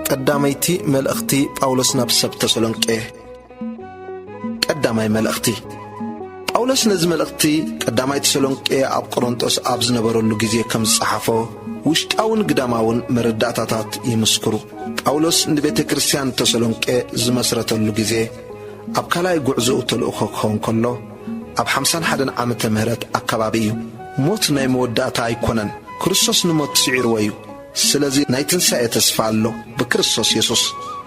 ቀዳመይቲ መልእኽቲ ጳውሎስ ናብ ሰብ ተሰሎንቄ። ቀዳማይ መልእኽቲ። ጳውሎስ ነዚ መልእኽቲ ቀዳማይ ተሰሎንቄ ኣብ ቆሮንጦስ ኣብ ዝነበረሉ ግዜ ከም ዝጸሓፎ፣ ውሽጣውን ግዳማውን መረዳእታታት ይምስክሩ። ጳውሎስ ንቤተ ክርስቲያን ተሰሎንቄ ዝመስረተሉ ግዜ፣ ኣብ ካልኣይ ጉዕዞኡ ተልእኾ ክኸውን ከሎ፣ ኣብ ሓምሳን ሓደን ዓመተ ምህረት ኣከባቢ እዩ። ሞት ናይ መወዳእታ ኣይኮነን። ክርስቶስ ንሞት ስዒርዎ እዩ። ስለዚ ናይ ትንሳኤ ተስፋ ኣሎ ብክርስቶስ የሱስ።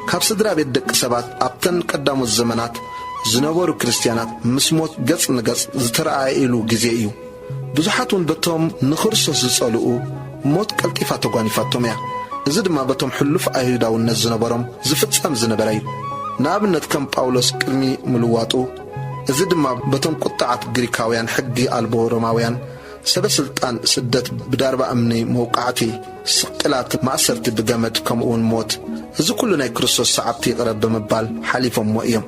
ካብ ስድራ ቤት ደቂ ሰባት ኣብተን ቀዳሞት ዘመናት ዝነበሩ ክርስትያናት ምስ ሞት ገጽ ንገጽ ዝተረኣኢሉ ግዜ እዩ። ብዙሓት እውን በቶም ንክርስቶስ ዝጸልኡ ሞት ቀልጢፋ ተጓኒፋቶም እያ። እዚ ድማ በቶም ሕሉፍ ኣይሁዳውነት ዝነበሮም ዝፍጸም ዝነበረ እዩ። ንኣብነት ከም ጳውሎስ ቅድሚ ምልዋጡ፣ እዚ ድማ በቶም ቁጥዓት ግሪካውያን ሕጊ ኣልቦ ሮማውያን ሰበ ስልጣን ስደት ብዳርባ እምኒ መውቃዕቲ፣ ስቅላት፣ ማእሰርቲ ብገመድ ከምኡውን ሞት፣ እዚ ኩሉ ናይ ክርስቶስ ሰዓብቲ ይቕረብ ብምባል ሓሊፎሞ እዮም።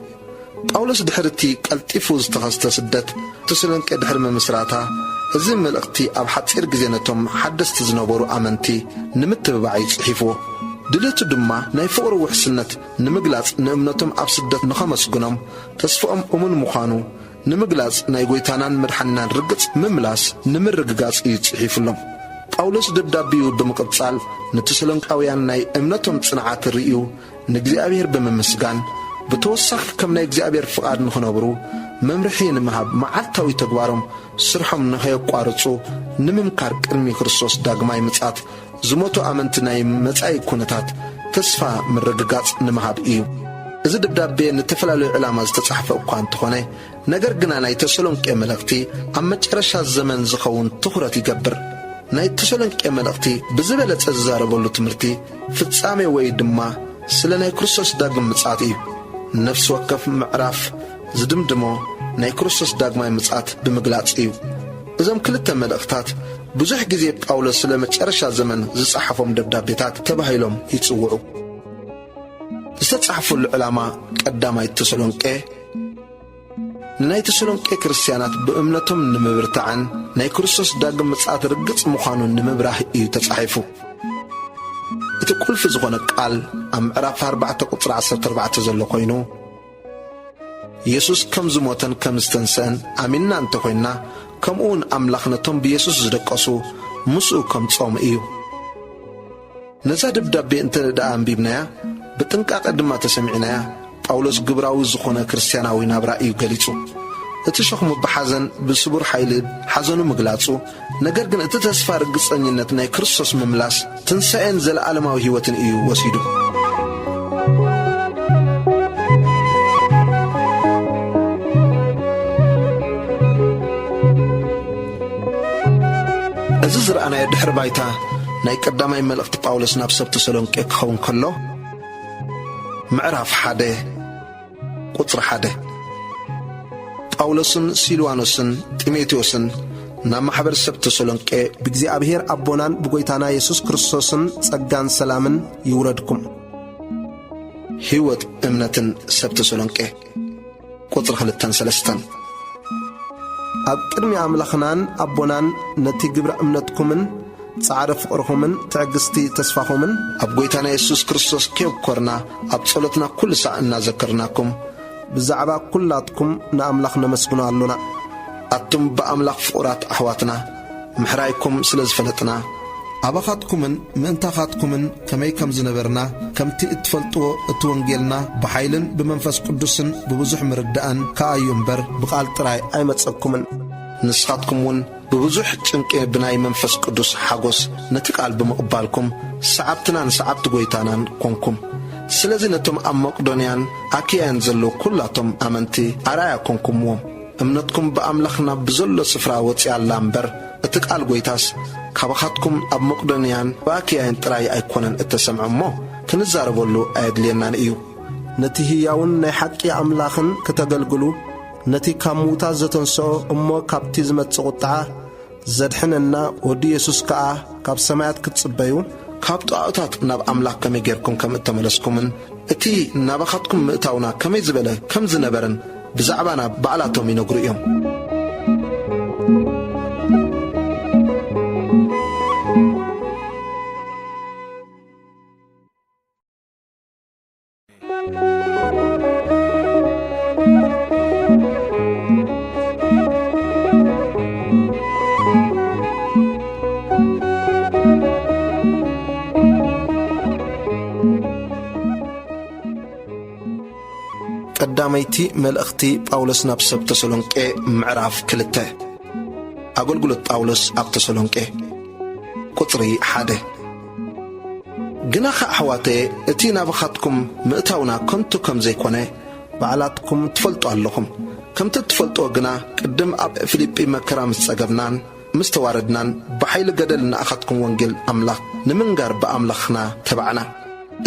ጳውሎስ ድሕሪ እቲ ቀልጢፉ ዝተኸስተ ስደት ተሰሎንቄ ድሕሪ ምምስራታ፣ እዚ መልእኽቲ ኣብ ሓጺር ግዜ ነቶም ሓደስቲ ዝነበሩ ኣመንቲ ንምትብባዕ እዩ ጽሒፍዎ። ድሌቱ ድማ ናይ ፍቕሩ ውሕስነት ንምግላጽ፣ ንእምነቶም ኣብ ስደት ንኸመስግኖም፣ ተስፍኦም እሙን ምዃኑ ንምግላጽ፣ ናይ ጐይታናን መድሓኒናን ርግጽ ምምላስ ንምርግጋጽ እዩ ጽሒፉሎም። ጳውሎስ ደብዳቤኡ ብምቕጻል፣ ንተሰሎንቃውያን ናይ እምነቶም ጽንዓት ርእዩ ንእግዚኣብሔር ብምምስጋን፣ ብተወሳኺ ከም ናይ እግዚኣብሔር ፍቓድ ንኽነብሩ መምርሒ ንምሃብ፣ መዓልታዊ ተግባሮም፣ ስርሖም ንኸየቋርጹ ንምምካር፣ ቅድሚ ክርስቶስ ዳግማይ ምጽኣት ዝሞቱ ኣመንቲ ናይ መጻኢ ኩነታት ተስፋ ምርግጋጽ ንምሃብ እዩ። እዚ ደብዳቤ ንተፈላለዩ ዕላማ ዝተጻሕፈ እኳ እንተኾነ፣ ነገር ግና ናይ ተሰሎንቄ መልእኽቲ ኣብ መጨረሻ ዘመን ዝኸውን ትኹረት ይገብር። ናይ ተሰሎንቄ መልእኽቲ ብዝበለጸ ዝዛረበሉ ትምህርቲ ፍጻሜ ወይ ድማ ስለ ናይ ክርስቶስ ዳግም ምጽኣት እዩ። ነፍሲ ወከፍ ምዕራፍ ዝድምድሞ ናይ ክርስቶስ ዳግማይ ምጽኣት ብምግላጽ እዩ። እዞም ክልተ መልእኽታት ብዙሕ ግዜ ጳውሎስ ስለ መጨረሻ ዘመን ዝጸሓፎም ደብዳቤታት ተባሂሎም ይጽውዑ። ዝተጻሕፈሉ ዕላማ ቀዳማይ ተሰሎንቄ ንናይ ተሰሎንቄ ክርስትያናት ብእምነቶም ንምብርታዕን ናይ ክርስቶስ ዳግም ምጽኣት ርግጽ ምዃኑ ንምብራህ እዩ ተጻሒፉ። እቲ ቁልፊ ዝኾነ ቃል ኣብ ምዕራፍ ኣርባዕተ ቁጽሪ ዓሰርተ ኣርባዕተ ዘሎ ኮይኑ፣ የሱስ ከም ዝሞተን ከም ዝተንስአን ኣሚንና እንተኾይንና፣ ከምኡውን ኣምላኽ ነቶም ብየሱስ ዝደቀሱ ምስኡ ከምጽኦም እዩ። ነዛ ደብዳቤ እንተ ደኣ ኣንቢብናያ፣ ብጥንቃቐ ድማ ተሰሚዕናያ፣ ጳውሎስ ግብራዊ ዝኾነ ክርስትያናዊ ናብራ እዩ ገሊጹ። እቲ ሸኽሙ ብሓዘን፣ ብስቡር ሓይሊ ሓዘኑ ምግላጹ፣ ነገር ግን እቲ ተስፋ ርግጸኝነት ናይ ክርስቶስ ምምላስ፣ ትንሳኤን ዘለኣለማዊ ህይወትን እዩ ወሲዱ። እዚ ዝረኣናዮ ድሕሪ ባይታ ናይ ቀዳማይ መልእኽቲ ጳውሎስ ናብ ሰብ ተሰሎንቄ ክኸውን ከሎ፣ ምዕራፍ ሓደ ቁጽሪ ሓደ። ጳውሎስን ሲልዋኖስን ጢሞቴዎስን ናብ ማሕበር ሰብ ተሰሎንቄ፣ ብእግዚኣብሔር ኣቦናን ብጎይታና የሱስ ክርስቶስን ጸጋን ሰላምን ይውረድኩም። ህይወት እምነትን ሰብ ተሰሎንቄ። ቁጽሪ ክልተን ሰለስተን። ኣብ ቅድሚ ኣምላኽናን ኣቦናን ነቲ ግብረ እምነትኩምን ጻዕሪ ፍቕርኹምን ትዕግስቲ ተስፋኹምን፣ ኣብ ጐይታና የሱስ ክርስቶስ ከየብኮርና ኣብ ጸሎትና ኩሉ ሳዕ እናዘከርናኩም፣ ብዛዕባ ኵላትኩም ንኣምላኽ ነመስግኖ ኣሎና። ኣቱም ብኣምላኽ ፍቑራት ኣሕዋትና፣ ምሕራይኩም ስለ ዝፈለጥና፣ ኣባኻትኩምን ምእንታኻትኩምን ከመይ ከም ዝነበርና፣ ከምቲ እትፈልጥዎ፣ እቲ ወንጌልና ብሓይልን ብመንፈስ ቅዱስን ብብዙሕ ምርዳእን ከኣ እዩ እምበር፣ ብቓል ጥራይ ኣይመጸኩምን። ንስኻትኩም እውን ብብዙሕ ጭንቂ ብናይ መንፈስ ቅዱስ ሓጎስ ነቲ ቃል ብምቕባልኩም፣ ሰዓብትናን ሰዓብቲ ጐይታናን ኮንኩም። ስለዚ ነቶም ኣብ መቄዶንያን ኣኪያን ዘለዉ ኵላቶም ኣመንቲ ኣርኣያ ኮንኩምዎም። እምነትኩም ብኣምላኽና ብዘሎ ስፍራ ወጺኣ ኣላ እምበር፣ እቲ ቃል ጐይታስ ካባኻትኩም ኣብ መቄዶንያን ኣብ ኣኪያን ጥራይ ኣይኮነን እተሰምዐ እሞ፣ ክንዛረበሉ ኣየድልየናን እዩ። ነቲ ህያውን ናይ ሓቂ ኣምላኽን ክተገልግሉ፣ ነቲ ካብ ምዉታት ዘተንስኦ እሞ ካብቲ ዝመጽእ ቁጥዓ ዘድሕነና ወዲ የሱስ ከኣ ካብ ሰማያት ክትጽበዩ፣ ካብ ጣኦታት ናብ ኣምላኽ ከመይ ጌርኩም ከም እተመለስኩምን፣ እቲ ናባኻትኩም ምእታውና ከመይ ዝበለ ከም ዝነበረን ብዛዕባና ባዕላቶም ይነግሩ እዮም። ቀዳመይቲ መልእኽቲ ጳውሎስ ናብ ሰብ ተሰሎንቄ፣ ምዕራፍ ክልተ። ኣገልግሎት ጳውሎስ ኣብ ተሰሎንቄ፣ ቁጽሪ ሓደ። ግናኸ ኣሕዋተየ፣ እቲ ናባኻትኩም ምእታውና ከንቱ ከም ዘይኮነ ባዕላትኩም ትፈልጡ ኣለኹም። ከምቲ እትፈልጥዎ ግና፣ ቅድም ኣብ ፊልጲ መከራ ምስ ጸገብናን ምስ ተዋረድናን፣ ብሓይሊ ገደል ንኣኻትኩም ወንጌል ኣምላኽ ንምንጋር ብኣምላኽና ተባዕና።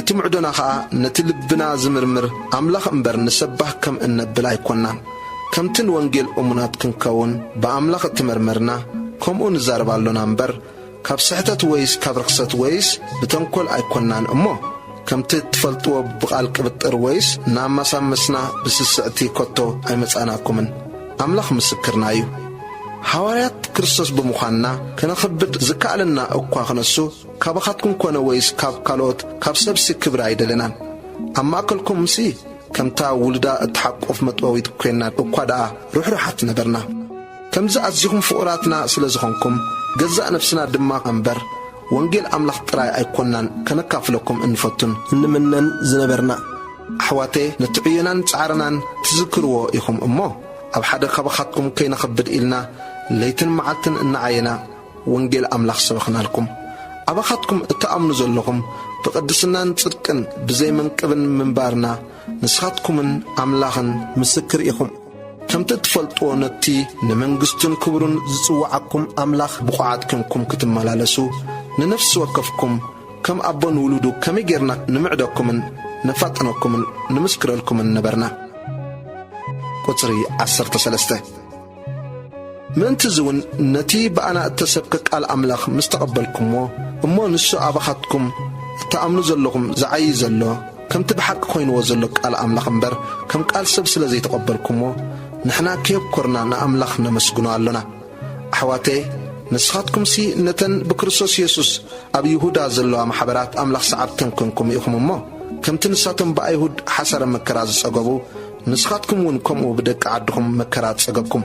እቲ ምዕዶና ኸኣ ነቲ ልብና ዝምርምር ኣምላኽ እምበር ንሰባህ ከም እነብል ኣይኮናን። ከምቲ ንወንጌል እሙናት ክንከውን ብኣምላኽ እተመርመርና፣ ከምኡ ንዛረብ ኣሎና እምበር፣ ካብ ስሕተት ወይስ ካብ ርኽሰት ወይስ ብተንኮል ኣይኮናን እሞ፣ ከምቲ እትፈልጥዎ ብቓል ቅብጥር ወይስ እናማሳመስና ብስስዕቲ ከቶ ኣይመጻእናኩምን። ኣምላኽ ምስክርና እዩ። ሃዋርያት ክርስቶስ ብምዃንና ከነኽብድ ዝከኣለና እኳ ክነሱ፣ ካባኻትኩም ኮነ ወይስ ካብ ካልኦት ካብ ሰብሲ ክብሪ ኣይደለናን። ኣብ ማእከልኩምሲ ከምታ ውሉዳ እትሓቁፍ መጥበዊት ኮይና እኳ ደኣ ርሕሩሓት ነበርና። ከምዚ ኣዚኹም ፍቑራትና ስለ ዝኾንኩም፣ ገዛእ ነፍስና ድማ እምበር፣ ወንጌል ኣምላኽ ጥራይ ኣይኮናን ከነካፍለኩም እንፈቱን እንምነን ዝነበርና። ኣሕዋተየ፣ ነቲ ዕዮናን ጻዕርናን ትዝክርዎ ኢኹም እሞ፣ ኣብ ሓደ ካባኻትኩም ከይነኸብድ ኢልና ለይትን መዓልትን እናዓየና ወንጌል ኣምላኽ ሰበኽናልኩም። ኣባኻትኩም እትኣምኑ ዘለኹም ብቕድስናን ጽድቅን ብዘይ መንቅብን ምንባርና፣ ንስኻትኩምን ኣምላኽን ምስክር ኢኹም። ከምቲ እትፈልጥዎ፣ ነቲ ንመንግስቱን ክብሩን ዝጽውዓኩም ኣምላኽ ብቑዓት ኴንኩም ክትመላለሱ፣ ንነፍሲ ወከፍኩም ከም ኣቦ ንውሉዱ ከመይ ጌርና ንምዕደኩምን ነፋጥነኩምን ንምስክረልኩምን ነበርና። ቁጽሪ ዓሰርተ ሰለስተ። ምእንቲ እዚ እውን ነቲ ብኣና እተሰብከ ቃል ኣምላኽ ምስ ተቐበልኩምዎ፣ እሞ ንሱ ኣባኻትኩም እትኣምኑ ዘለኹም ዝዓዪ ዘሎ፣ ከምቲ ብሓቂ ኮይንዎ ዘሎ ቃል ኣምላኽ እምበር፣ ከም ቃል ሰብ ስለ ዘይተቐበልኩምዎ፣ ንሕና ከየብኮርና ንኣምላኽ ነመስግኖ ኣሎና። ኣሕዋተየ፣ ንስኻትኩምሲ ነተን ብክርስቶስ የሱስ ኣብ ይሁዳ ዘለዋ ማሕበራት ኣምላኽ ሰዓብተን ኮንኩም ኢኹም እሞ፣ ከምቲ ንሳቶም ብኣይሁድ ሓሳረ መከራ ዝጸገቡ፣ ንስኻትኩም እውን ከምኡ ብደቂ ዓድኹም መከራ ጸገብኩም።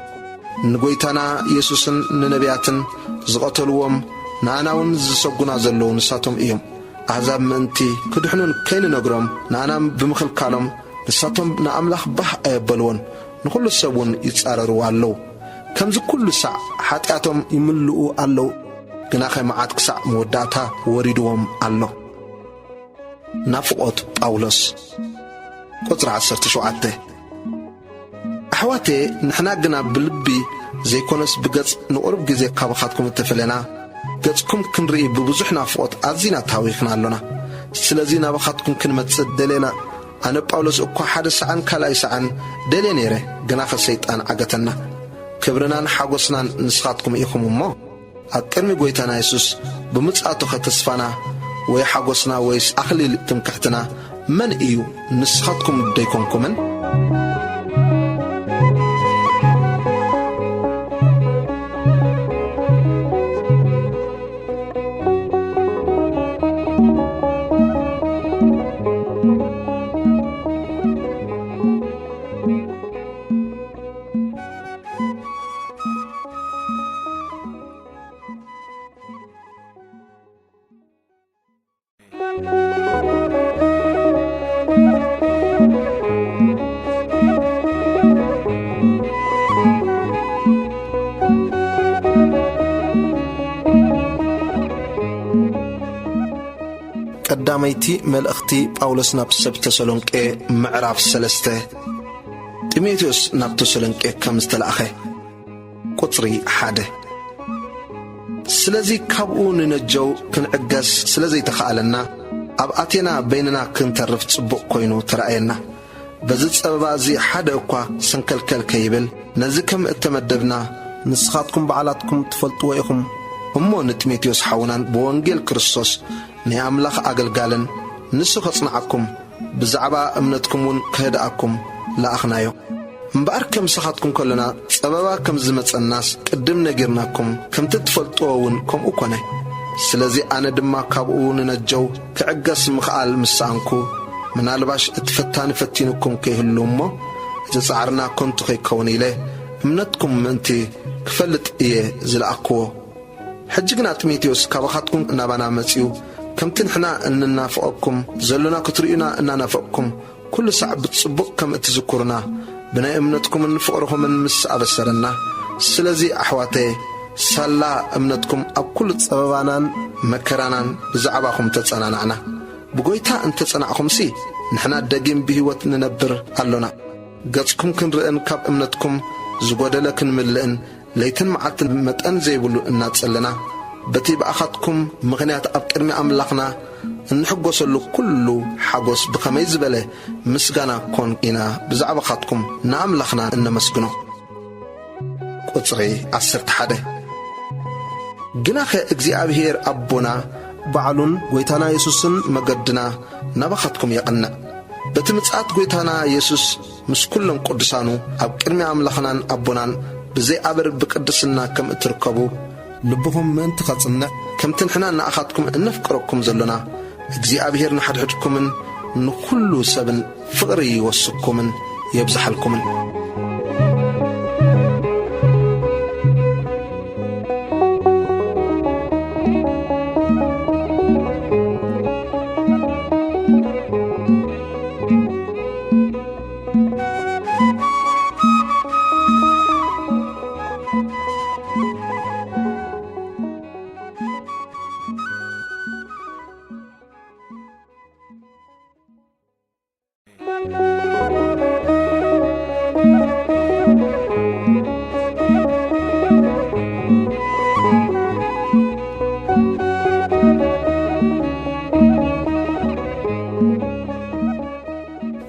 ንጐይታና የሱስን ንነቢያትን ዝቐተልዎም፣ ንኣና እውን ዝሰጉና ዘለዉ ንሳቶም እዮም። ኣህዛብ ምእንቲ ክድሕኑን ከይንነግሮም ንኣና ብምኽልካሎም፣ ንሳቶም ንኣምላኽ ባህ ኣየበልዎን፣ ንኹሉ ሰብ እውን ይጻረርዎ ኣለዉ። ከምዚ ኩሉ ሳዕ ሓጢኣቶም ይምልኡ ኣለዉ፣ ግናኸ መዓት ክሳዕ መወዳእታ ወሪድዎም ኣሎ። ናፍቖት ጳውሎስ። ቁጽሪ ዓሰርተ ሸውዓተ። ኣሕዋተየ፣ ንሕና ግና ብልቢ ዘይኮነስ ብገጽ ንቑሩብ ግዜ ካባኻትኩም እተፈለና፣ ገጽኩም ክንርኢ ብብዙሕ ናፍቖት ኣዚና ተሃዊኽና ኣሎና። ስለዚ ናባኻትኩም ክንመጽእ ደሌና። ኣነ ጳውሎስ እኳ ሓደ ሰዓን ካልኣይ ሰዓን ደልየ ነይረ፣ ግናኸ ሰይጣን ዓገተና። ክብርናን ሓጎስናን ንስኻትኩም ኢኹም እሞ፣ ኣብ ቅድሚ ጐይታና የሱስ ብምጽኣቱ ኸ ተስፋና ወይ ሓጎስና ወይስ ኣኽሊል ትምክሕትና መን እዩ? ንስኻትኩም ደይኮንኩምን? ቀዳመይቲ መልእኽቲ ጳውሎስ ናብ ሰብ ተሰሎንቄ፣ ምዕራፍ ሰለስተ። ጢሞቴዎስ ናብ ተሰሎንቄ ከም ዝተላእኸ። ቁጽሪ ሓደ። ስለዚ ካብኡ ንነጀው ክንዕገስ ስለ ዘይተኻእለና፣ ኣብ ኣቴና በይንና ክንተርፍ ጽቡቕ ኮይኑ ተራእየና። በዚ ጸበባ እዚ ሓደ እኳ ሰንከልከል ከይብል፣ ነዚ ከም እተመደብና ንስኻትኩም ባዕላትኩም ትፈልጥዎ ኢኹም። እሞ ንጢሞቴዎስ ሓውናን ብወንጌል ክርስቶስ ናይ ኣምላኽ ኣገልጋልን ንሱ ኸጽንዓኩም፣ ብዛዕባ እምነትኩም እውን ከህድኣኩም ለኣኽናዮ። እምበኣር፣ ከምስኻትኩም ከሎና ጸበባ ከም ዝመጸናስ ቅድም ነጊርናኩም፣ ከምቲ እትፈልጥዎ እውን ከምኡ ኮነ። ስለዚ ኣነ ድማ ካብኡ ንነጀው ክዕገስ ምኽኣል ምስ ሰኣንኩ፣ ምናልባሽ እቲ ፈታኒ ፈቲኑኩም ከይህሉ እሞ፣ እቲ ጻዕርና ከንቱ ከይከውን ኢለ፣ እምነትኩም ምእንቲ ክፈልጥ እየ ዝለኣክዎ። ሕጂ ግና ጢሞቴዎስ ካባኻትኩም ናባና መጺኡ፣ ከምቲ ንሕና እንናፍቐኩም ዘሎና ክትርእዩና እናናፈቕኩም፣ ኩሉ ሳዕ ብጽቡቕ ከም እትዝክሩና፣ ብናይ እምነትኩምን ፍቕርኹምን ምስ ኣበሰረና፣ ስለዚ ኣሕዋተየ፣ ሳላ እምነትኩም ኣብ ኩሉ ጸበባናን መከራናን ብዛዕባኹም ተጸናናዕና። ብጐይታ እንተ ጸናዕኹምሲ፣ ንሕና ደጊም ብህይወት ንነብር ኣሎና። ገጽኩም ክንርእን ካብ እምነትኩም ዝጐደለ ክንምልእን ለይትን መዓልትን መጠን ዘይብሉ እናጸለና፣ በቲ ብኣኻትኩም ምኽንያት ኣብ ቅድሚ ኣምላኽና እንሕጎሰሉ ኩሉ ሓጎስ ብኸመይ ዝበለ ምስጋና ኮን ኢና ብዛዕባኻትኩም ንኣምላኽና እነመስግኖ። ቁጽሪ ዓሰርተ ሓደ። ግናኸ እግዚኣብሔር ኣቦና ባዕሉን ጐይታና የሱስን መገድና ናባኻትኩም የቕንዕ። በቲ ምጽኣት ጐይታና የሱስ ምስ ኩሎም ቅዱሳኑ ኣብ ቅድሚ ኣምላኽናን ኣቦናን ብዘይ ኣበር ብቅድስና ከም እትርከቡ፣ ልብኹም ምእንቲ ኸጽንዕ፣ ከምቲ ንሕና ንኣኻትኩም እነፍቅረኩም ዘሎና፣ እግዚኣብሔር ንሓድሕድኩምን ንኹሉ ሰብን ፍቕሪ ይወስኩምን የብዝሓልኩምን።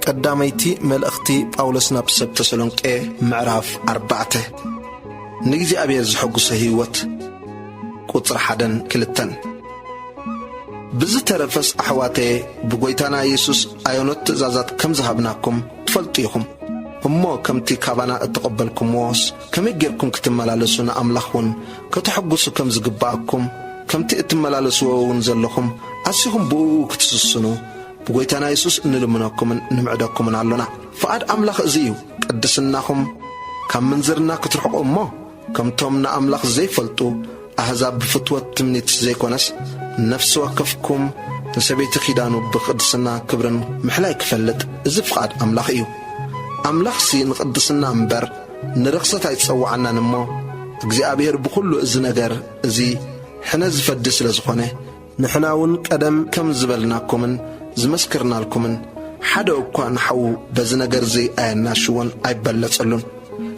ቀዳመይቲ መልእኽቲ ጳውሎስ ናብ ሰብ ተሰሎንቄ፣ ምዕራፍ ኣርባዕተ። ንእግዚኣብሔር ዘሐጉሰ ህይወት፣ ቁጽሪ ሓደን ክልተን። ብዝተረፈስ ኣሕዋተየ፣ ብጐይታና የሱስ ኣየኖት ትእዛዛት ከም ዝሃብናኩም ትፈልጡ ኢኹም። እሞ ከምቲ ካባና እተቐበልኩምዎስ፣ ከመይ ጌርኩም ክትመላለሱ ንኣምላኽ እውን ከተሐጉሱ ከም ዝግብኣኩም፣ ከምቲ እትመላለስዎ እውን ዘለኹም፣ ኣዚኹም ብእኡ ክትስስኑ፣ ብጐይታና የሱስ እንልምነኩምን ንምዕደኩምን ኣሎና። ፍቓድ ኣምላኽ እዚ እዩ፣ ቅድስናኹም ካብ ምንዝርና ክትርሕቑ እሞ፣ ከምቶም ንኣምላኽ ዘይፈልጡ ኣህዛብ ብፍትወት ትምኒት ዘይኮነስ፣ ነፍሲ ወከፍኩም ንሰበይቲ ኪዳኑ ብቕድስና ክብርን ምሕላይ ክፈልጥ፣ እዚ ፍቓድ ኣምላኽ እዩ። ኣምላኽሲ ንቕድስና እምበር ንርኽሰት ኣይጸውዓናን እሞ፣ እግዚኣብሔር ብኹሉ እዚ ነገር እዚ ሕነ ዝፈዲ ስለ ዝኾነ፣ ንሕና እውን ቀደም ከም ዝበልናኩምን ዝመስክርናልኩምን፣ ሓደ እኳ ንሓዉ በዚ ነገር እዚ ኣየናሽዎን ኣይበለጸሉን።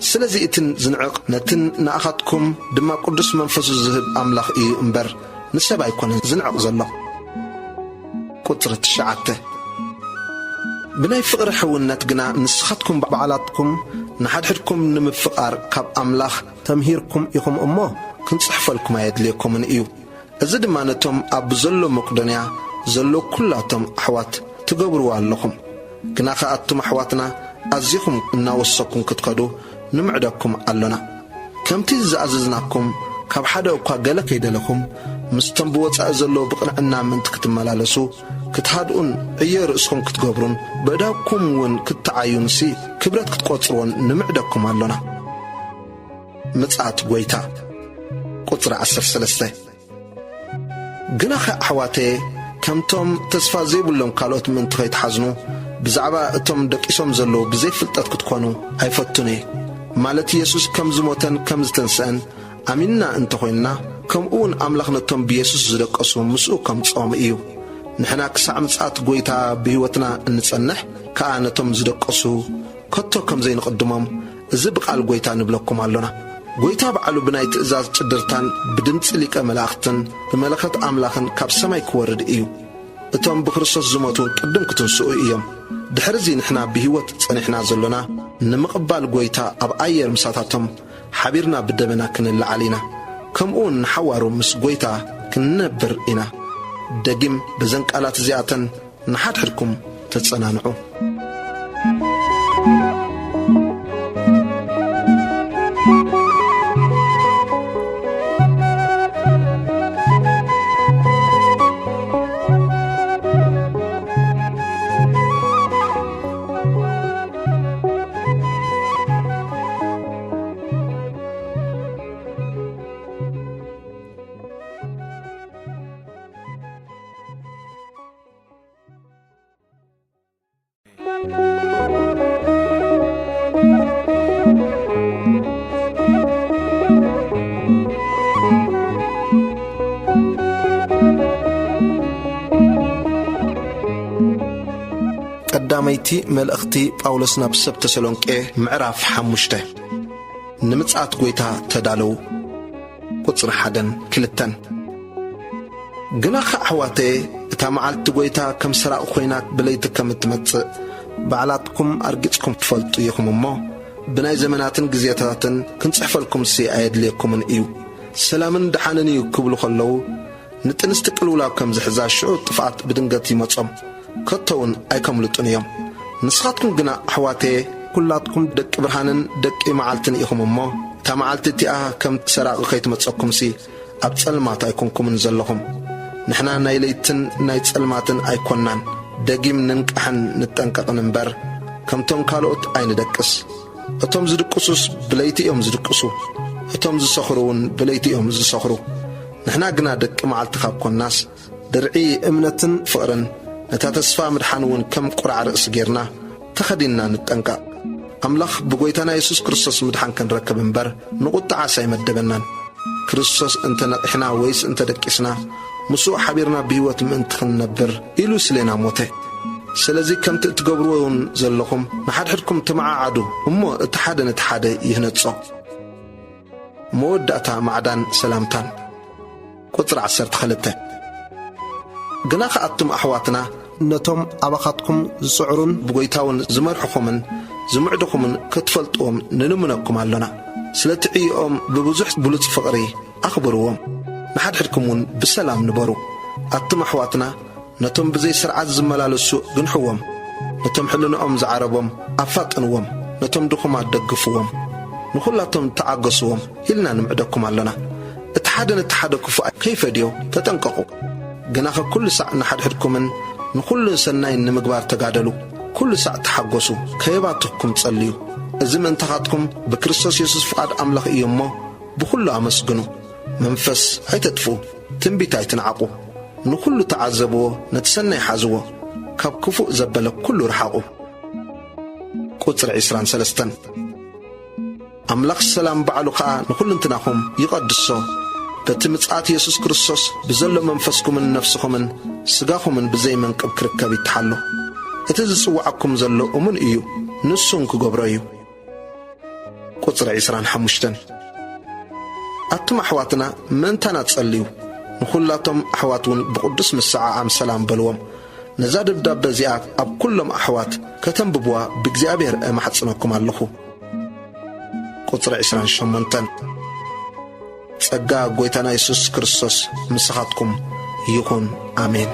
ስለዚ እቲ ዝንዕቕ ነትን ንኣኻትኩም ድማ ቅዱስ መንፈሱ ዝህብ ኣምላኽ እዩ እምበር፣ ንሰብ ኣይኮነን ዝንዕቕ ዘሎ። ቁጽሪ ትሽዓተ። ብናይ ፍቕሪ ሕውነት ግና ንስኻትኩም ባዕላትኩም ንሓድሕድኩም ንምፍቓር ካብ ኣምላኽ ተምሂርኩም ኢኹም እሞ፣ ክንጽሕፈልኩም ኣየድልየኩምን እዩ። እዚ ድማ ነቶም ኣብ ዘሎ መቄዶንያ ዘሎ ኩላቶም ኣሕዋት ትገብርዎ ኣለኹም። ግናኸ ኣቱም ኣሕዋትና ኣዚኹም እናወሰኩም ክትከዱ ንምዕደኩም ኣሎና። ከምቲ ዝኣዘዝናኩም ካብ ሓደ እኳ ገለ ከይደለኹም፣ ምስቶም ብወጻኢ ዘለዉ ብቕንዕና ምእንቲ ክትመላለሱ፣ ክትሃድኡን ዕዮ ርእስኹም ክትገብሩን፣ ብእዳውኩም እውን ክትዓዩንሲ ክብረት ክትቆጽርዎን ንምዕደኩም ኣሎና። ምጽኣት ጐይታ። ቁጽሪ ዓሰርተ ሰለስተ። ግናኸ ኣሕዋተየ፣ ከምቶም ተስፋ ዘይብሎም ካልኦት ምእንቲ ኸይትሓዝኑ፣ ብዛዕባ እቶም ደቂሶም ዘለዉ ብዘይ ፍልጠት ክትኮኑ ኣይፈቱን እየ። ማለት የሱስ ከም ዝሞተን ከም ዝተንስአን ኣሚንና እንተ ኾይንና፣ ከምኡ እውን ኣምላኽ ነቶም ብየሱስ ዝደቀሱ ምስኡ ከምጽኦም እዩ። ንሕና ክሳዕ ምጽኣት ጐይታ ብህይወትና እንጸንሕ ከኣ ነቶም ዝደቀሱ ከቶ ከም ዘይንቕድሞም እዚ ብቓል ጐይታ ንብለኩም ኣሎና። ጐይታ ባዕሉ ብናይ ትእዛዝ ጭድርታን ብድምጺ ሊቀ መላእኽትን ብመለኸት ኣምላኽን ካብ ሰማይ ክወርድ እዩ። እቶም ብክርስቶስ ዝሞቱ ቅድም ክትንስኡ እዮም። ድሕርዚ ንሕና ብህይወት ጸኒሕና ዘሎና ንምቕባል ጐይታ ኣብ ኣየር ምሳታቶም ሓቢርና ብደበና ክንለዓል ኢና። ከምኡውን ንሓዋሩ ምስ ጐይታ ክንነብር ኢና። ደጊም በዘን ቃላት እዚኣተን ንሓድሕድኩም ተጸናንዑ። ቀዳመይቲ መልእኽቲ ጳውሎስ ናብ ሰብ ተሰሎንቄ፣ ምዕራፍ ሓሙሽተ። ንምጽኣት ጐይታ ተዳለዉ። ቁጽሪ ሓደን ክልተን። ግናኸ ኣሕዋተየ፣ እታ መዓልቲ ጐይታ ከም ሰራቕ ኾይና ብለይቲ ከም እትመጽእ ባዕላትኩም ኣርጊጽኩም ትፈልጡ ኢኹም እሞ፣ ብናይ ዘመናትን ግዜታትን ክንጽሕፈልኩምሲ ኣየድልየኩምን እዩ። ሰላምን ደሓንን እዩ ክብሉ ከለዉ፣ ንጥንስቲ ቅልውላው ከም ዝሕዛ ሽዑ ጥፍኣት ብድንገት ይመጾም፣ ከቶ እውን ኣይከምልጡን እዮም። ንስኻትኩም ግና ኣሕዋተየ፣ ኩላትኩም ደቂ ብርሃንን ደቂ መዓልትን ኢኹም እሞ፣ እታ መዓልቲ እቲኣ ከም ሰራቒ ከይትመጸኩምሲ ኣብ ጸልማት ኣይኮንኩምን ዘለኹም። ንሕና ናይ ለይትን ናይ ጸልማትን ኣይኮንናን፣ ደጊም ንንቃሕን ንጠንቀቕን እምበር፣ ከምቶም ካልኦት ኣይንደቅስ። እቶም ዝድቅሱስ ብለይቲ እዮም ዝድቅሱ፣ እቶም ዝሰኽሩ እውን ብለይቲ እዮም ዝሰኽሩ። ንሕና ግና ደቂ መዓልቲ ካብ ኮንናስ፣ ድርዒ እምነትን ፍቕርን፣ ነታ ተስፋ ምድሓን እውን ከም ቁራዕ ርእሲ ጌርና ተኸዲንና ንጠንቀቕ። ኣምላኽ ብጐይታና የሱስ ክርስቶስ ምድሓን ክንረክብ እምበር፣ ንቑጥዓስ ኣይመደበናን። ክርስቶስ እንተ ነቒሕና ወይስ እንተ ደቂስና፣ ምስኡ ሓቢርና ብህይወት ምእንቲ ክንነብር ኢሉ ስሌና ሞተ። ስለዚ ከምቲ እትገብርዎ እውን ዘለኹም ንሓድሕድኩም ተመዓዓዱ፣ እሞ እቲ ሓደ ነቲ ሓደ ይህነጾ። መወዳእታ ማዕዳን ሰላምታን። ቁጽሪ ዓሰርተ ክልተ። ግና ከኣቱም ኣሕዋትና፣ ነቶም ኣባኻትኩም ዝጽዕሩን ብጐይታ እውን ዝመርሕኹምን ዝምዕድኹምን ክትፈልጥዎም ንልምነኩም ኣሎና። ስለቲ ዕዮኦም ብብዙሕ ብሉጽ ፍቕሪ ኣኽብርዎም። ንሓድሕድኩም እውን ብሰላም ንበሩ። ኣቱም ኣሕዋትና፣ ነቶም ብዘይ ስርዓት ዝመላለሱ ግንሕዎም። ነቶም ሕልንኦም ዝዓረቦም ኣፋጥንዎም። ነቶም ድኹማት ደግፍዎም። ንኹላቶም ተዓገስዎም ኢልና ንምዕደኩም ኣሎና። እቲ ሓደ ነቲ ሓደ ክፉእ ከይፈድዮ ተጠንቀቑ። ግናኸ ኩሉ ሳዕ ንሓድሕድኩምን ንኹሉ ሰናይን ንምግባር ተጋደሉ። ኩሉ ሳዕ ተሓጎሱ፣ ከየባትኽኩም ጸልዩ። እዚ ምእንታኻትኩም ብክርስቶስ የሱስ ፍቓድ ኣምላኽ እዩ እሞ፣ ብኹሉ ኣመስግኑ። መንፈስ ኣይተጥፍኡ፣ ትንቢት ኣይትንዓቑ። ንኹሉ ተዓዘብዎ፣ ነቲ ሰናይ ሓዝዎ፣ ካብ ክፉእ ዘበለ ኩሉ ርሓቑ። ቁጽሪ ዕስራን ሰለስተን። ኣምላኽ ሰላም ባዕሉ ኸኣ ንኹልንትናኹም ይቐድሶ፣ በቲ ምጽኣት የሱስ ክርስቶስ ብዘሎ መንፈስኩምን ነፍስኹምን ስጋኹምን ብዘይ መንቅብ ክርከብ ይትሓሎ። እቲ ዝጽውዓኩም ዘሎ እሙን እዩ፣ ንሱ እውን ክገብሮ እዩ። ቁጽሪ ዕስራን ሓሙሽተን። ኣቱም ኣሕዋትና፣ ምእንታና ጸልዩ፣ ንኹላቶም ኣሕዋት እውን ብቕዱስ ምስዓዓም ሰላም በልዎም። ነዛ ደብዳበ እዚኣ ኣብ ኩሎም ኣሕዋት ከተንብብዋ ብእግዚኣብሔር እማሕጽነኩም ኣለኹ። ቁጽሪ ዕስራን ሸሞንተን። ጸጋ ጐይታና የሱስ ክርስቶስ ምሳኻትኩም ይኹን። ኣሜን።